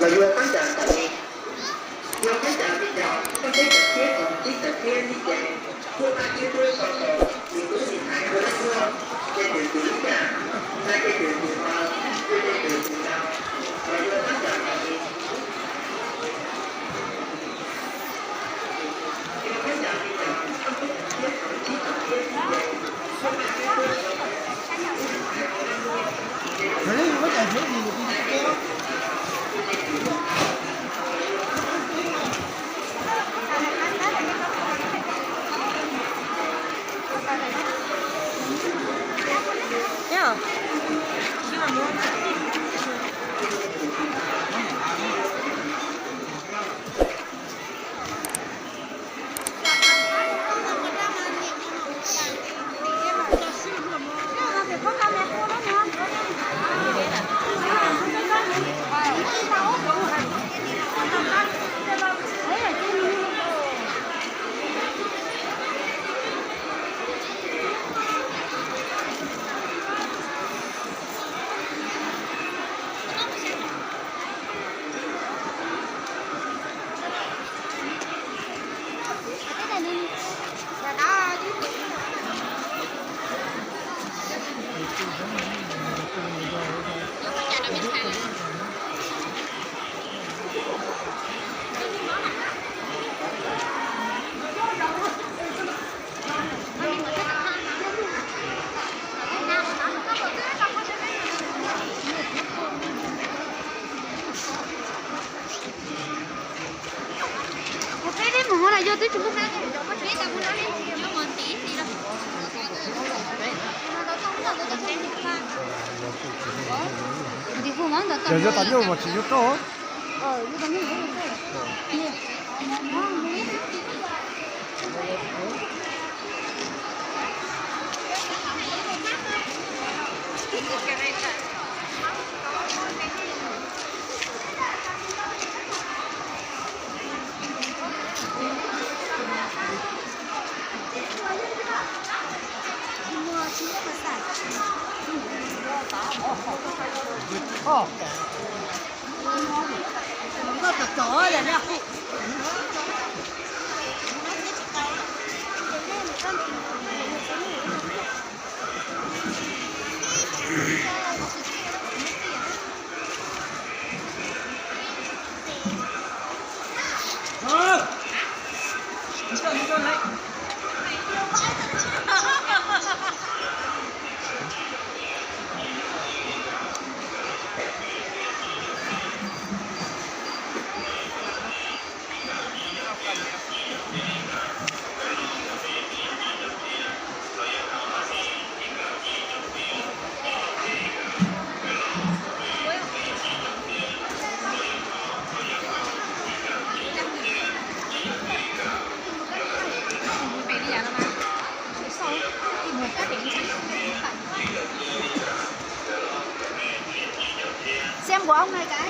Los yog khaub ncaws tawm li, yog khaub ncaws li cas, koj teb cov txiab thaum tib cov txiab li ces, kuj khaub txiab tuaj so so, nws kuj sim hais kuj lab tuaj, ces tus tus li cas, nai ces tus tus no, kuj ces tus tus no, los yog khaub ncaws tawm li. Peb mus ho los yog twb tsis muaj kab. Yog tas nyuj mas tsis yuav rau. Xem của ông này cái.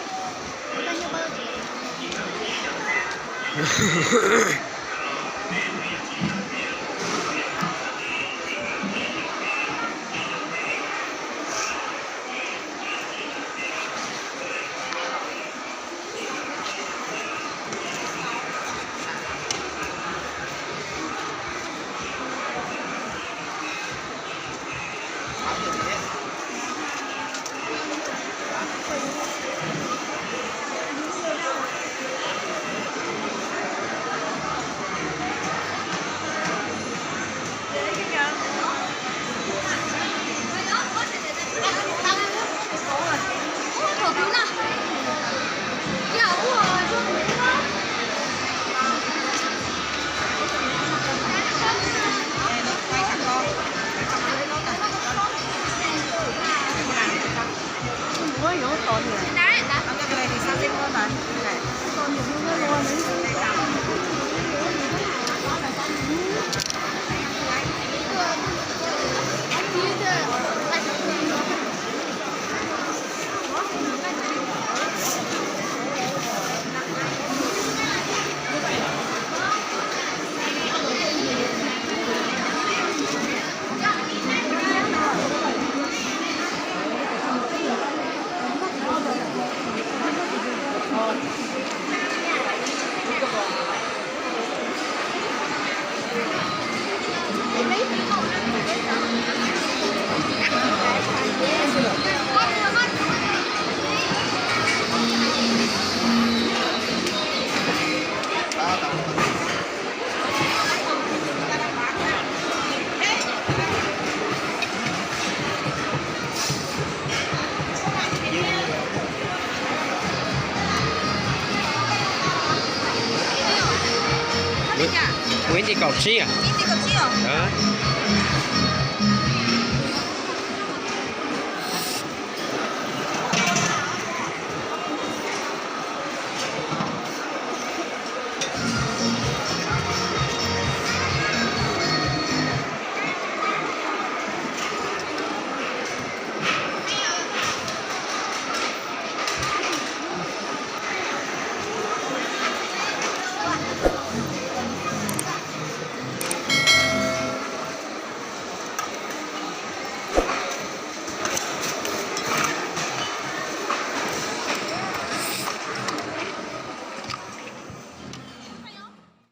Ib nti kaum tsib.